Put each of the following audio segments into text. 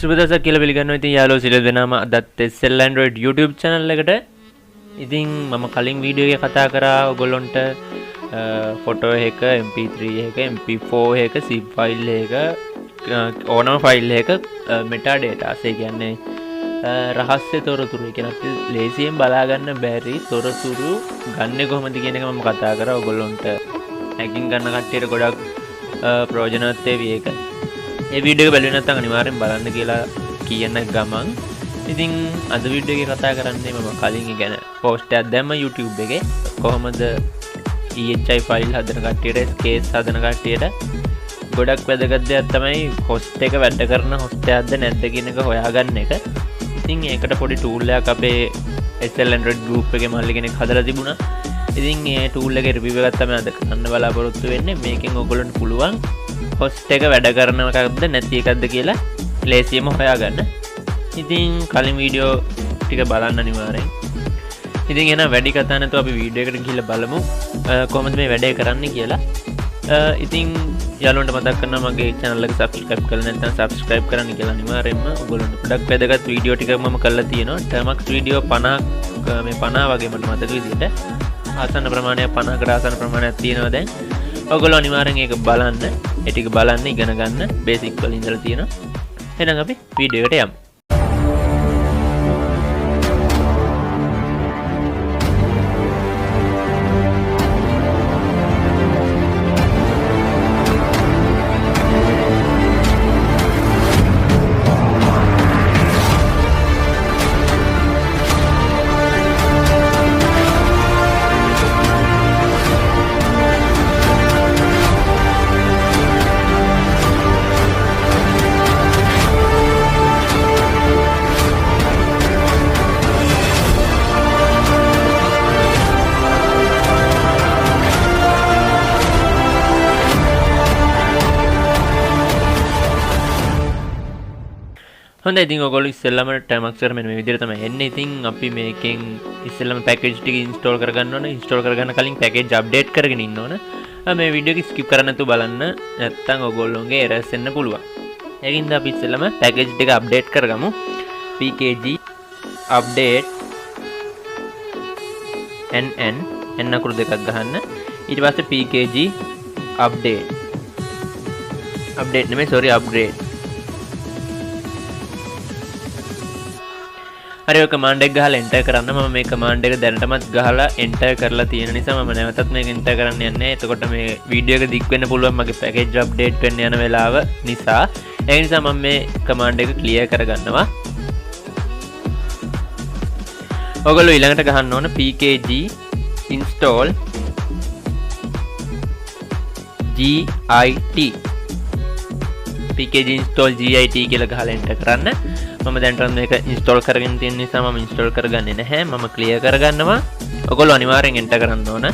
සුබ දවසක් කියලා පිළිගන්නවා. ඉතින් යාළුවෝ සියලු දෙනාම අදත් SL Android YouTube channel එකට. ඉතින් මම කලින් වීඩියෝ එකේ කතා කරා ඔයගොල්ලොන්ට ෆොටෝ එක, MP3 එක, MP4 එක, zip file එක, ඕනම ෆයිල් එක මෙටා ඩේටාස්, ඒ කියන්නේ රහස්‍ය තොරතුරු, ඒ කියන්නේ අපි ලේසියෙන් බලා ගන්න බැරි තොරතුරු ගන්නෙ කොහොමද කියන එක මම කතා කරා. ඔයගොල්ලොන්ට හැකින් ගන්න කට්ටියට ගොඩක් ප්‍රයෝජනවත් වේවි ඒක. ඒ වීඩියෝ එක බැලුවේ නැත්නම් අනිවාර්යෙන් බලන්න කියලා කියන ගමන් ඉතින් අද වීඩියෝ එකේ කතා කරන්නේ මම කලින් ඒ ගැන පෝස්ට් එකක් දැම්ම YouTube එකේ, කොහොමද EHI file හදන කට්ටියට, ස්කේස් හදන කට්ටියට ගොඩක් වැදගත් දෙයක් තමයි හොස්ට් එක වැඩ කරන හොස්ට් එකක්ද නැද්ද කියන එක හොයාගන්න එක. ඉතින් ඒකට පොඩි ටූල් එකක් අපේ SL Android group එකේ මල්ලි කෙනෙක් හදලා තිබුණා. ඉතින් ඒ ටූල් එකේ රිවිව් එකක් තමයි අද කරන්න බලාපොරොත්තු වෙන්නේ. මේකෙන් ඔයගොල්ලන්ට පුළුවන් හොස්ට් එක වැඩ කරන එකක්ද නැති එකක්ද කියලා ලේසියෙන්ම හොයාගන්න. ඉතින් කලින් වීඩියෝ ටික බලන්න අනිවාර්යෙන්. ඉතින් එහෙනම් වැඩි කතා නැතුව අපි වීඩියෝ එකට ගිහිල්ලා බලමු කොහොමද මේ වැඩේ කරන්නේ කියලා. ඉතින් යාළුවන්ට මතක් කරනවා මගේ channel එක subscribe කරලා නැත්නම් subscribe කරන්න කියලා අනිවාර්යෙන්ම. ඔයගොල්ලන්ට ගොඩක් වැදගත් වීඩියෝ ටිකක් මම කරලා තියෙනවා. ටර්මක්ස් වීඩියෝ 50ක් මේ 50 වගේ මට මතක විදිහට ආසන්න ප්‍රමාණයක් 50කට ආසන්න ප්‍රමාණයක් තියෙනවා දැන්. ඔයගොල්ලෝ අනිවාර්යෙන් ඒක බලන්න. ඒ ටික බලන්න ඉගෙන ගන්න බේසික් වලින් ඉඳලා තියෙනවා. එහෙනම් අපි වීඩියෝ එකට යමු. හොඳයි, ඉතින් ඔයගොල්ලෝ ඉස්සෙල්ලාම ටර්මක්ස් එකට මෙන්න මේ විදිහට තමයි එන්නේ. ඉතින් අපි මේකෙන් ඉස්සෙල්ලාම පැකේජ් ටික ඉන්ස්ටෝල් කරගන්න ඕන. ඉන්ස්ටෝල් කරගන්න කලින් පැකේජ් අප්ඩේට් කරගෙන ඉන්න ඕන. මේ වීඩියෝ එක ස්කිප් කරන්න නැතුව බලන්න, නැත්නම් ඔයගොල්ලෝගේ එරර්ස් එන්න පුළුවන්. ඒකින්ද අපි ඉස්සෙල්ලාම පැකේජ් ටික අප්ඩේට් කරගමු. pkg update nn n අකුරු දෙකක් ගහන්න. ඊට පස්සේ pkg update update නෙමෙයි sorry upgrade. හරි, ඔය කමාන්ඩ් එක ගහලා එන්ටර් කරන්න. මම මේ කමාන්ඩ් එක දැනටමත් ගහලා එන්ටර් කරලා තියෙන නිසා මම නැවතත් මේක එන්ටර් කරන්න යන්නේ නැහැ. එතකොට මේ වීඩියෝ එක දික් වෙන්න පුළුවන් මගේ පැකේජ් අප්ඩේට් වෙන්න යන වෙලාව නිසා. ඒ නිසා මම මේ කමාන්ඩ් එක ක්ලියර් කරගන්නවා. ඔයගොල්ලෝ ඊළඟට ගහන්න ඕන pkg install git pkg install git කියලා ගහලා එන්ටර් කරන්න. මම දැනටම මේක ඉන්ස්ටෝල් කරගෙන තියෙන නිසා මම ඉන්ස්ටෝල් කරගන්නේ නැහැ. මම ක්ලියර් කරගන්නවා. ඔයගොල්ලෝ අනිවාර්යෙන් එන්ටර් කරන්න ඕන.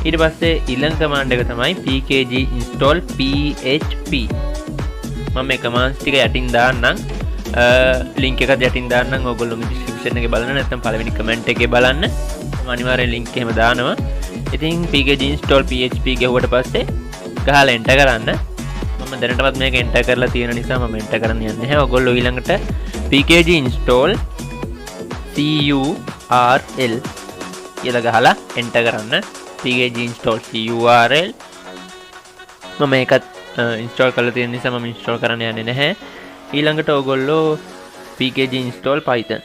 ඊට පස්සේ ඊළඟ කමාන්ඩ් එක තමයි pkg install php. මම මේ කමාන්ඩ්ස් ටික යටින් දාන්නම්. ලින්ක් එකත් යටින් දාන්නම්. ඔයගොල්ලෝ මේ ඩිස්ක්‍රිප්ෂන් එකේ බලන්න, නැත්නම් පළවෙනි කමෙන්ට් එකේ බලන්න. මම අනිවාර්යෙන් ලින්ක් එහෙම දානවා. ඉතින් pkg install php ගැහුවට පස්සේ ගහලා එන්ටර් කරන්න. මම දැනටමත් මේක එන්ටර් කරලා තියෙන නිසා මම එන්ටර් කරන්න යන්නේ නැහැ. ඔයගොල්ලෝ ඊළඟට pkg install curl කියලා ගහලා එන්ටර් කරන්න. pkg install curl මම මේකත් ඉන්ස්ටෝල් කරලා තියෙන නිසා මම ඉන්ස්ටෝල් කරන්න යන්නේ නැහැ. ඊළඟට ඔයගොල්ලෝ pkg install python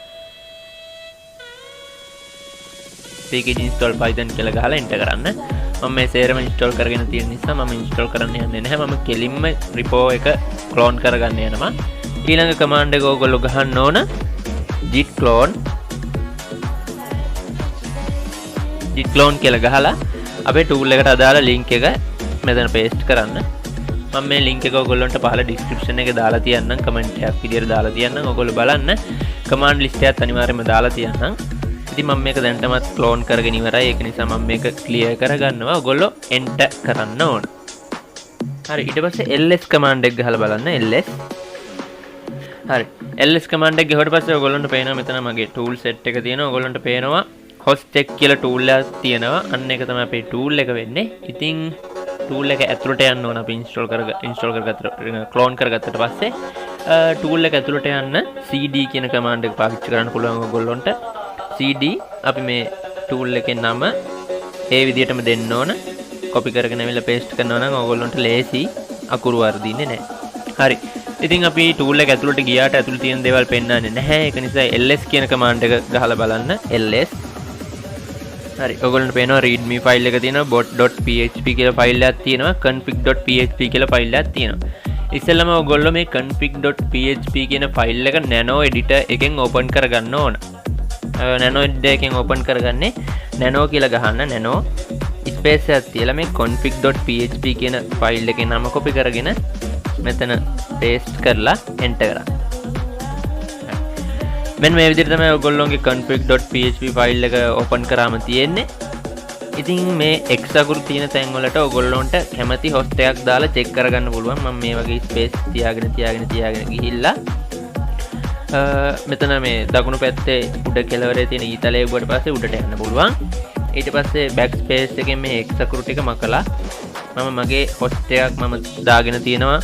pkg install python කියලා ගහලා එන්ටර් කරන්න. මම මේ සේරම ඉන්ස්ටෝල් කරගෙන තියෙන නිසා මම ඉන්ස්ටෝල් කරන්න යන්නේ නැහැ. මම කෙලින්ම රිපෝ එක ක්ලෝන් කරගන්න යනවා. ඊළඟ කමාන්ඩ් එක ඔයගොල්ලෝ ගහන්න ඕන git clone git clone කියලා ගහලා අපේ ටූල් එකට අදාළ ලින්ක් එක මෙතන පේස්ට් කරන්න. මම මේ ලින්ක් එක ඔයගොල්ලන්ට පහළ ඩිස්ක්‍රිප්ෂන් එකේ දාලා තියන්නම්, කමෙන්ට් එකක් විදියට දාලා තියන්නම්. ඔයගොල්ලෝ බලන්න. කමාන්ඩ් ලිස්ට් එකත් අනිවාර්යයෙන්ම දාලා තියන්නම්. ඉතින් මම මේක දැනටමත් ක්ලෝන් කරගෙන ඉවරයි. ඒක නිසා මම මේක ක්ලියර් කරගන්නවා. ඔයගොල්ලෝ එන්ටර් කරන්න ඕන. හරි, ඊට පස්සේ ls command එක ගහලා බලන්න. ls. හරි, ls command එක ගහුවට පස්සේ ඔයගොල්ලන්ට පේනවා මෙතන මගේ ටූල් සෙට් එක තියෙනවා. ඔයගොල්ලන්ට පේනවා host check කියලා ටූල් එකක් තියෙනවා. අන්න ඒක තමයි අපේ ටූල් එක වෙන්නේ. ඉතින් ටූල් එක ඇතුළට යන්න ඕන අපි ඉන්ස්ටෝල් කරගත්ත ක්ලෝන් කරගත්තට පස්සේ ටූල් එක ඇතුළට යන්න cd කියන කමාන්ඩ් එක පාවිච්චි කරන්න පුළුවන් ඔයගොල්ලොන්ට. cd අපි මේ ටූල් එකේ නම ඒ විදිහටම දෙන්න ඕන. කොපි කරගෙන ඇවිල්ලා පේස්ට් කරනවා නම් ඔයගොල්ලොන්ට ලේසි, අකුරු වර්ධින්නේ නැහැ. හරි. ඉතින් අපි ටූල් එක ඇතුළට ගියාට ඇතුළේ තියෙන දේවල් පෙන්වන්නේ නැහැ. ඒක නිසා ls කියන කමාන්ඩ් එක ගහලා බලන්න. ls. හරි. ඔයගොල්ලන්ට පේනවා readme file එක තියෙනවා, bot.php කියලා ෆයිල් එකක් තියෙනවා, config.php කියලා ෆයිල් එකක් තියෙනවා. ඉස්සෙල්ලම ඔයගොල්ලෝ මේ config.php කියන ෆයිල් එක nano editor එකෙන් ඕපන් කරගන්න ඕන. Nano editor එකෙන් ඕපන් කරගන්නේ nano කියලා ගහන්න, nano space එකක් තියලා මේ config.php කියන ෆයිල් එකේ නම කොපි කරගෙන මෙතන පේස්ට් කරලා එන්ටර් කරන්න. මෙන්න මේ විදිහට තමයි ඔයගොල්ලෝගේ config.php file එක ඕපන් කරාම තියෙන්නේ. ඉතින් මේ X අකුරු තියෙන තැන් වලට ඔයගොල්ලොන්ට කැමති හොස්ට් එකක් දාලා චෙක් කරගන්න පුළුවන්. මම මේ වගේ ස්පේස් තියාගෙන තියාගෙන තියාගෙන ගිහිල්ලා මෙතන මේ දකුණු පැත්තේ උඩ කෙළවරේ තියෙන ඊතලයේ උඩට පස්සේ උඩට යන්න පුළුවන්. ඊට පස්සේ බෑක් ස්පේස් එකෙන් මේ X අකුරු ටික මකලා මම මගේ හොස්ට් එකක් මම දාගෙන තියෙනවා.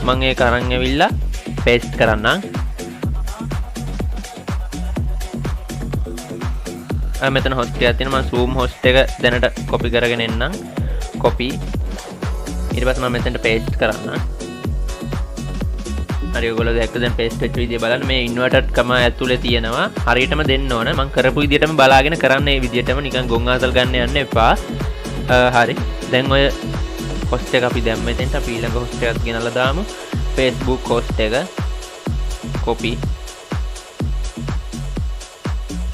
මම ඒක අරන් ඇවිල්ලා පේස්ට් කරන්නම්. මෙතන හොස්ට් එකක් තියෙනවා. මම Zoom host එක දැනට කොපි කරගෙන එන්නම්. කොපි. ඊට පස්සේ මම මෙතනට පේස්ට් කරන්නම්. හරි, ඔයගොල්ලෝ දැක්ක දැන් පේස්ට් වෙච්ච විදිය බලන්න. මේ ඉන්වර්ටඩ් කමා ඇතුලේ තියෙනවා. හරියටම දෙන්න ඕන. මම කරපු විදියටම බලාගෙන කරන්න. මේ විදියටම නිකන් ගොන් ආසල් ගන්න යන්න එපා. හරි. දැන් ඔය හොස්ට් එක අපි දැම්ම එතෙන්ට. අපි ඊළඟ හොස්ට් එකත් ගෙනල්ලා දාමු. Facebook host එක කොපි.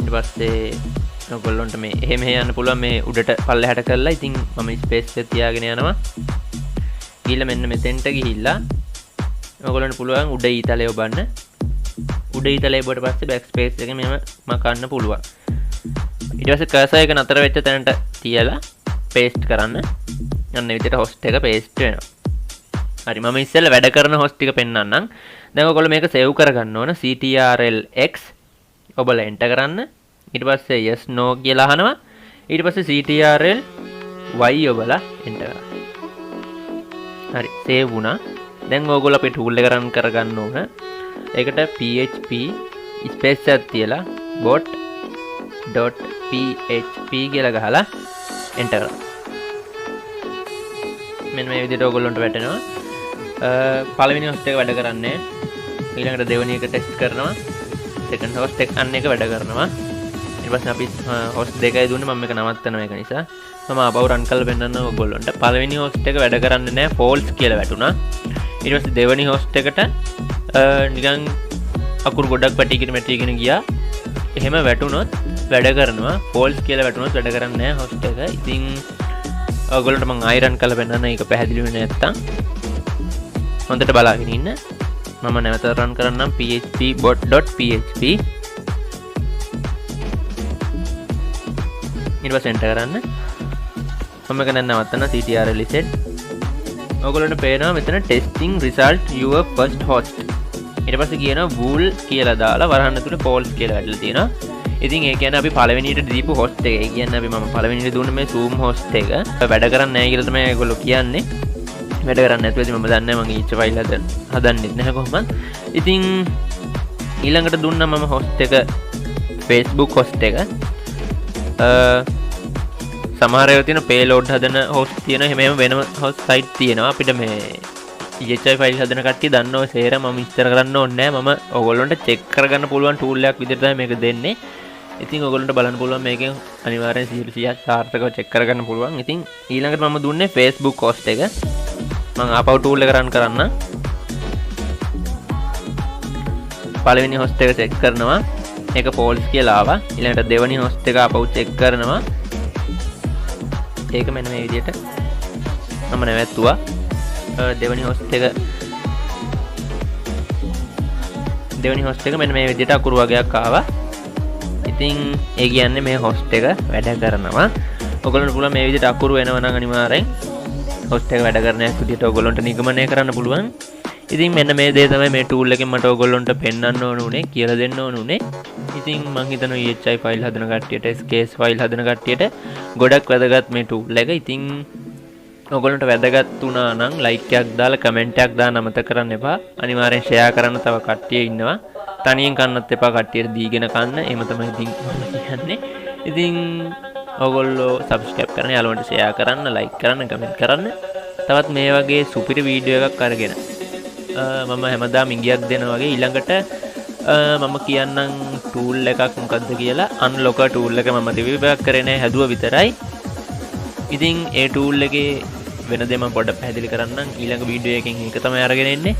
ඊට පස්සේ ඔයගොල්ලන්ට මේ එහෙම එහෙ යන්න පුළුවන් මේ උඩට පල්ලෙහාට කරලා. ඉතින් මම ස්පේස් එක තියාගෙන යනවා. ගිහිල්ලා මෙන්න මෙතෙන්ට ගිහිල්ලා ඔයගොල්ලන්ට පුළුවන් උඩ ඊතලය ඔබන්න. උඩ ඊතලය ඔබුවට පස්සේ බෑක් ස්පේස් එක මෙහෙම මකන්න පුළුවන්. ඊට පස්සේ කර්සර් එක නතර වෙච්ච තැනට තියලා පේස්ට් කරන්න. අන්න ඒ විදිහට හොස්ට් එක පේස්ට් වෙනවා. හරි, මම ඉස්සෙල්ලා වැඩ කරන හොස්ට් ටික පෙන්නන්නම්. දැන් ඔයගොල්ලෝ මේක සේව් කරගන්න ඕන. CTRL X ඔබලා එන්ටර් කරන්න. ඊට පස්සේ yes no කියලා අහනවා. ඊට පස්සේ CTRL Y ඔබලා එන්ටර් කරන්න. හරි, සේව් වුණා. දැන් ඔයගොල්ලෝ අපේ ටූල් එක රන් කරගන්න ඕන. ඒකට php space එකක් තියලා bot.php කියලා ගහලා එන්ටර් කරන්න. මෙන්න මේ විදිහට ඔයගොල්ලන්ට වැටෙනවා. පළවෙනි හොස්ට් එක වැඩ කරන්නේ. ඊළඟට දෙවෙනි එක ටෙස්ට් කරනවා. සෙකන්ඩ් හොස්ට් එක අන්න එක වැඩ කරනවා. ඊට පස්සේ අපි හොස්ට් දෙකයි දුන්නේ. මම මේක නවත්තනවා ඒක නිසා. මම ආපහු රන් කරලා පෙන්නන්නම් ඔයගොල්ලන්ට. පළවෙනි හොස්ට් එක වැඩ කරන්නේ නැහැ, ෆෝල්ස් කියලා වැටුණා. ඊට පස්සේ දෙවෙනි හොස්ට් එකට නිකන් අකුරු ගොඩක් වැටිගෙන වැටිගෙන ගියා. එහෙම වැටුණොත් වැඩ කරනවා. ෆෝල්ස් කියලා වැටුණොත් වැඩ කරන්නේ නැහැ හොස්ට් එක. ඉතින් ඔයගොල්ලන්ට මං ආයි රන් කරලා පෙන්නන්න. ඒක පැහැදිලි වෙන්නේ නැත්තම් හොඳට බලාගෙන ඉන්න. මම නැවත රන් කරන්නම් php bot.php. ඊට පස්සේ එන්ටර් කරන්න. මම මේක දැන් නවත්තන්න CTRL Z. ඔයගොල්ලන්ට පේනවා මෙතන testing result your first host. ඊට පස්සේ කියනවා bool කියලා දාලා වරහන් ඇතුලේ false කියලා වැටලා තියෙනවා. ඉතින් ඒ කියන්නේ අපි පළවෙනියට දීපු host එක. ඒ කියන්නේ අපි මම පළවෙනියට දුන්න මේ Zoom host එක වැඩ කරන්නේ නැහැ කියලා තමයි ඒගොල්ලෝ කියන්නේ. වැඩ කරන්නේ නැතුව ඉතින් මම දන්නේ නැහැ, මං ඊච්ච ෆයිල් හදන්නෙත් නැහැ කොහොමද. ඉතින් ඊළඟට දුන්නා මම host එක Facebook host එක. සමහර ඒවා තියෙන payload හදන host තියෙනවා, එහෙම එහෙම වෙනම host site තියෙනවා. අපිට මේ EHI file හදන කට්ටිය දන්නව සේරම, මම විස්තර කරන්න ඕනේ නෑ. මම ඔයගොල්ලන්ට චෙක් කරගන්න පුළුවන් ටූල් එකක් විදිහට තමයි මේක දෙන්නේ. ඉතින් ඔයගොල්ලන්ට බලන්න පුළුවන් මේකෙන් අනිවාර්යෙන් 100% සාර්ථකව චෙක් කරගන්න පුළුවන්. ඉතින් ඊළඟට මම දුන්නේ Facebook host එක. මම ආපහු ටූල් එක රන් කරන්න. පළවෙනි host එක චෙක් කරනවා. ඒක false කියලා ආවා. ඊළඟට දෙවෙනි host එක ආපහු චෙක් කරනවා. ඒක මෙන්න මේ විදිහට මම නැවැත්තුවා. දෙවෙනි host එක දෙවෙනි host එක මෙන්න මේ විදිහට අකුරු වගයක් ආවා. ඉතින් ඒ කියන්නේ මේ host එක වැඩ කරනවා. ඔයගොල්ලන්ට පුළුවන් මේ විදිහට අකුරු එනවා නම් අනිවාර්යෙන් host එක වැඩ කරන එකක් විදිහට ඔයගොල්ලන්ට නිගමනය කරන්න පුළුවන්. ඉතින් මෙන්න මේ දේ තමයි මේ ටූල් එකෙන් මට ඔයගොල්ලන්ට පෙන්වන්න ඕන උනේ, කියලා දෙන්න ඕන උනේ. ඉතින් මං හිතනවා EHI file හදන කට්ටියට, SKS file හදන කට්ටියට ගොඩක් වැදගත් මේ ටූල් එක. ඉතින් ඔයගොල්ලන්ට වැදගත් වුණා නම් ලයික් එකක් දාලා කමෙන්ට් එකක් දාන්න අමතක කරන්න එපා. අනිවාර්යෙන් ෂෙයා කරන්න, තව කට්ටිය ඉන්නවා. තනියෙන් කන්නත් එපා, කට්ටියට දීගෙන කන්න. එහෙම තමයි ඉතින් මම කියන්නේ. ඉතින් ඔයගොල්ලෝ සබ්ස්ක්‍රයිබ් කරන්න, යාළුවන්ට ෂෙයා කරන්න, ලයික් කරන්න, කමෙන්ට් කරන්න. තවත් මේ වගේ සුපිරි වීඩියෝ එකක් අරගෙන මම හැමදාම ඉඟියක් දෙනවා වගේ ඊළඟට මම කියන්නම් ටූල් එකක් මොකද්ද කියලා. අන්ලොකර් ටූල් එක මම රිවිව් එකක් කරේ නෑ, හැදුවා විතරයි. ඉතින් ඒ ටූල් එකේ වෙන දේ මම පොඩ්ඩක් පැහැදිලි කරන්නම් ඊළඟ වීඩියෝ එකෙන්. ඒක තමයි අරගෙන එන්නේ.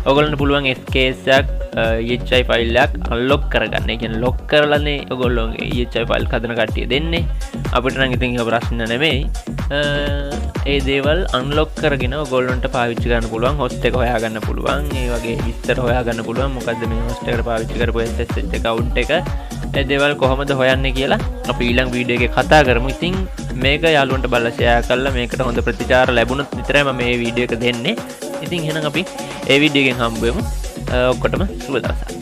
ඔයගොල්ලන්ට පුළුවන් SKS එකක් EHI file එකක් අන්ලොක් කරගන්න. ඒ කියන්නේ ලොක් කරලානේ ඔයගොල්ලෝගේ EHI file හදන කට්ටිය දෙන්නේ. අපිට නම් ඉතින් ඒක ප්‍රශ්න නෙමෙයි. ඒ දේවල් අන්ලොක් කරගෙන ඔයගොල්ලන්ට පාවිච්චි කරන්න පුළුවන්, හොස්ට් එක හොයාගන්න පුළුවන්, ඒ වගේ විස්තර හොයාගන්න පුළුවන්, මොකද්ද මේ හොස්ට් එකට පාවිච්චි කරපු SSH account එක, ඒ දේවල් කොහොමද හොයන්නේ කියලා අපි ඊළඟ වීඩියෝ එකේ කතා කරමු. ඉතින් මේක යාළුවන්ට බලලා ෂෙයා කරලා මේකට හොඳ ප්‍රතිචාර ලැබුණොත් විතරයි මම මේ වීඩියෝ එක දෙන්නේ. ඉතින් එහෙනම් අපි ඒ වීඩියෝ එකෙන් හම්බ වෙමු. ඔක්කොටම සුබ දවසක්.